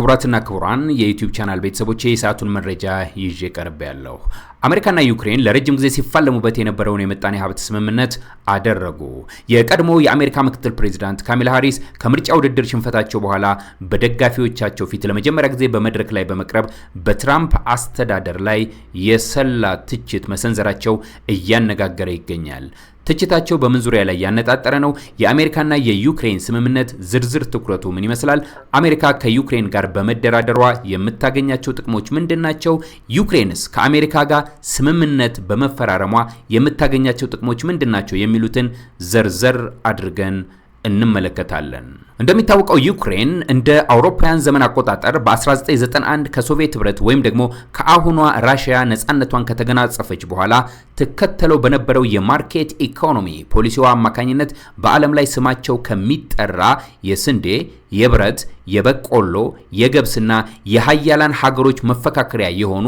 ክቡራትና ክቡራን የ YouTube channel ቤተሰቦቼ፣ የሰዓቱን መረጃ ይዤ ቀርቤያለሁ። አሜሪካና ዩክሬን ለረጅም ጊዜ ሲፋለሙበት የነበረውን የምጣኔ ሀብት ስምምነት አደረጉ። የቀድሞ የአሜሪካ ምክትል ፕሬዚዳንት ካሚላ ሃሪስ ከምርጫ ውድድር ሽንፈታቸው በኋላ በደጋፊዎቻቸው ፊት ለመጀመሪያ ጊዜ በመድረክ ላይ በመቅረብ በትራምፕ አስተዳደር ላይ የሰላ ትችት መሰንዘራቸው እያነጋገረ ይገኛል። ትችታቸው በምን ዙሪያ ላይ ያነጣጠረ ነው? የአሜሪካና የዩክሬን ስምምነት ዝርዝር ትኩረቱ ምን ይመስላል? አሜሪካ ከዩክሬን ጋር በመደራደሯ የምታገኛቸው ጥቅሞች ምንድን ናቸው? ዩክሬንስ ከአሜሪካ ጋር ስምምነት በመፈራረሟ የምታገኛቸው ጥቅሞች ምንድን ናቸው? የሚሉትን ዘርዘር አድርገን እንመለከታለን። እንደሚታወቀው ዩክሬን እንደ አውሮፓውያን ዘመን አቆጣጠር በ1991 ከሶቪየት ህብረት ወይም ደግሞ ከአሁኗ ራሽያ ነፃነቷን ከተጎናጸፈች በኋላ ትከተለው በነበረው የ market economy ፖሊሲዋ አማካኝነት በዓለም ላይ ስማቸው ከሚጠራ የስንዴ፣ የብረት፣ የበቆሎ፣ የገብስና የሀያላን ሀገሮች መፈካከሪያ የሆኑ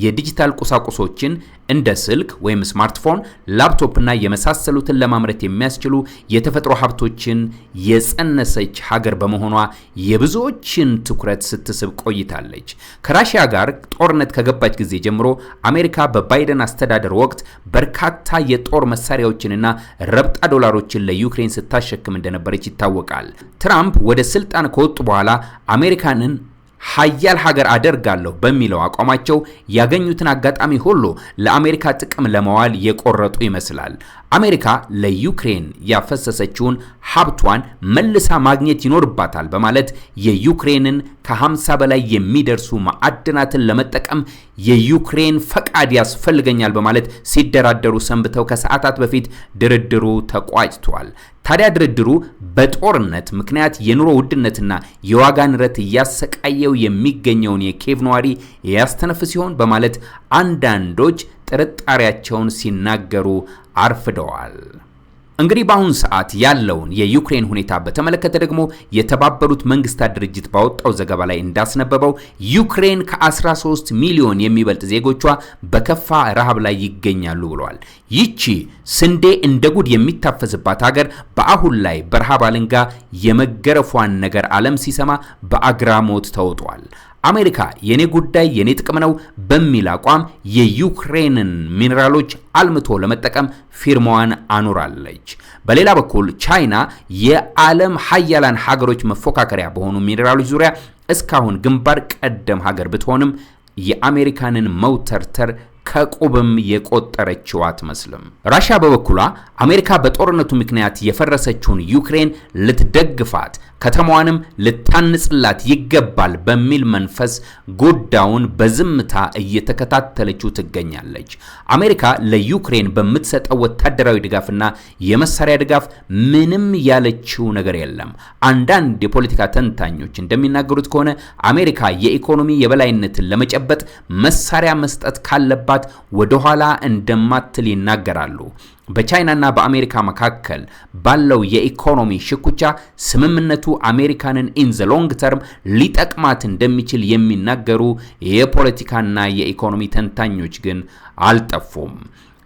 የዲጂታል ቁሳቁሶችን እንደ ስልክ ወይም ስማርትፎን፣ ላፕቶፕና የመሳሰሉትን ለማምረት የሚያስችሉ የተፈጥሮ ሀብቶችን የጸነሰች ሀገር በመሆኗ የብዙዎችን ትኩረት ስትስብ ቆይታለች። ከራሽያ ጋር ጦርነት ከገባች ጊዜ ጀምሮ አሜሪካ በባይደን አስተዳደር ወቅት በርካታ የጦር መሳሪያዎችንና ረብጣ ዶላሮችን ለዩክሬን ስታሸክም እንደነበረች ይታወቃል። ትራምፕ ወደ ስልጣን ከወጡ በኋላ አሜሪካንን ሀያል ሀገር አደርጋለሁ በሚለው አቋማቸው ያገኙትን አጋጣሚ ሁሉ ለአሜሪካ ጥቅም ለማዋል የቆረጡ ይመስላል። አሜሪካ ለዩክሬን ያፈሰሰችውን ሀብቷን መልሳ ማግኘት ይኖርባታል በማለት የዩክሬንን ከ50 በላይ የሚደርሱ ማዕድናትን ለመጠቀም የዩክሬን ፈቃድ ያስፈልገኛል በማለት ሲደራደሩ ሰንብተው ከሰዓታት በፊት ድርድሩ ተቋጭቷል። ታዲያ ድርድሩ በጦርነት ምክንያት የኑሮ ውድነትና የዋጋ ንረት እያሰቃየው የሚገኘውን የኬቭ ነዋሪ ያስተነፍስ ሲሆን በማለት አንዳንዶች ጥርጣሬያቸውን ሲናገሩ አርፍደዋል። እንግዲህ በአሁን ሰዓት ያለውን የዩክሬን ሁኔታ በተመለከተ ደግሞ የተባበሩት መንግስታት ድርጅት ባወጣው ዘገባ ላይ እንዳስነበበው ዩክሬን ከ13 ሚሊዮን የሚበልጥ ዜጎቿ በከፋ ረሃብ ላይ ይገኛሉ ብለዋል። ይቺ ስንዴ እንደ ጉድ የሚታፈስባት ሀገር በአሁን ላይ በረሃብ አለንጋ የመገረፏን ነገር ዓለም ሲሰማ በአግራሞት ተውጧል። አሜሪካ የኔ ጉዳይ የኔ ጥቅም ነው በሚል አቋም የዩክሬንን ሚኔራሎች አልምቶ ለመጠቀም ፊርማዋን አኑራለች። በሌላ በኩል ቻይና የዓለም ሀያላን ሀገሮች መፎካከሪያ በሆኑ ሚኔራሎች ዙሪያ እስካሁን ግንባር ቀደም ሀገር ብትሆንም የአሜሪካንን መውተርተር ከቁብም የቆጠረችው አትመስልም። ራሽያ በበኩሏ አሜሪካ በጦርነቱ ምክንያት የፈረሰችውን ዩክሬን ልትደግፋት ከተማዋንም ልታንጽላት ይገባል በሚል መንፈስ ጉዳዩን በዝምታ እየተከታተለችው ትገኛለች። አሜሪካ ለዩክሬን በምትሰጠው ወታደራዊ ድጋፍና የመሳሪያ ድጋፍ ምንም ያለችው ነገር የለም። አንዳንድ የፖለቲካ ተንታኞች እንደሚናገሩት ከሆነ አሜሪካ የኢኮኖሚ የበላይነትን ለመጨበጥ መሳሪያ መስጠት ካለባት ወደኋላ እንደማትል ይናገራሉ። በቻይናና በአሜሪካ መካከል ባለው የኢኮኖሚ ሽኩቻ ስምምነቱ አሜሪካንን in the long term ሊጠቅማት እንደሚችል የሚናገሩ የፖለቲካና የኢኮኖሚ ተንታኞች ግን አልጠፉም።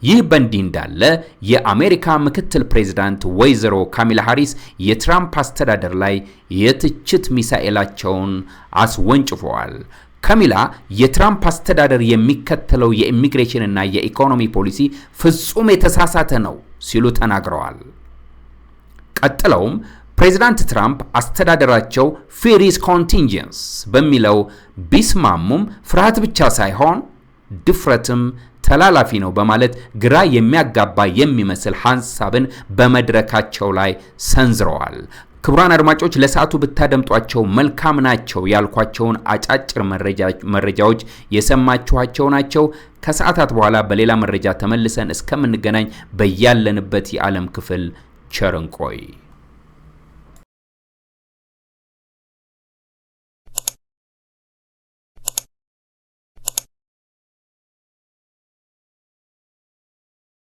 ይህ በእንዲህ እንዳለ የአሜሪካ ምክትል ፕሬዝዳንት ወይዘሮ ካሚላ ሃሪስ የትራምፕ አስተዳደር ላይ የትችት ሚሳኤላቸውን አስወንጭፈዋል። ካሚላ የትራምፕ አስተዳደር የሚከተለው የኢሚግሬሽንና የኢኮኖሚ ፖሊሲ ፍጹም የተሳሳተ ነው ሲሉ ተናግረዋል። ቀጥለውም ፕሬዚዳንት ትራምፕ አስተዳደራቸው fear is contagious በሚለው ቢስማሙም ፍርሃት ብቻ ሳይሆን ድፍረትም ተላላፊ ነው በማለት ግራ የሚያጋባ የሚመስል ሐሳብን በመድረካቸው ላይ ሰንዝረዋል። ክቡራን አድማጮች፣ ለሰዓቱ ብታደምጧቸው መልካም ናቸው ያልኳቸውን አጫጭር መረጃዎች የሰማችኋቸው ናቸው። ከሰዓታት በኋላ በሌላ መረጃ ተመልሰን እስከምንገናኝ በያለንበት የዓለም ክፍል ቸር እንቆይ።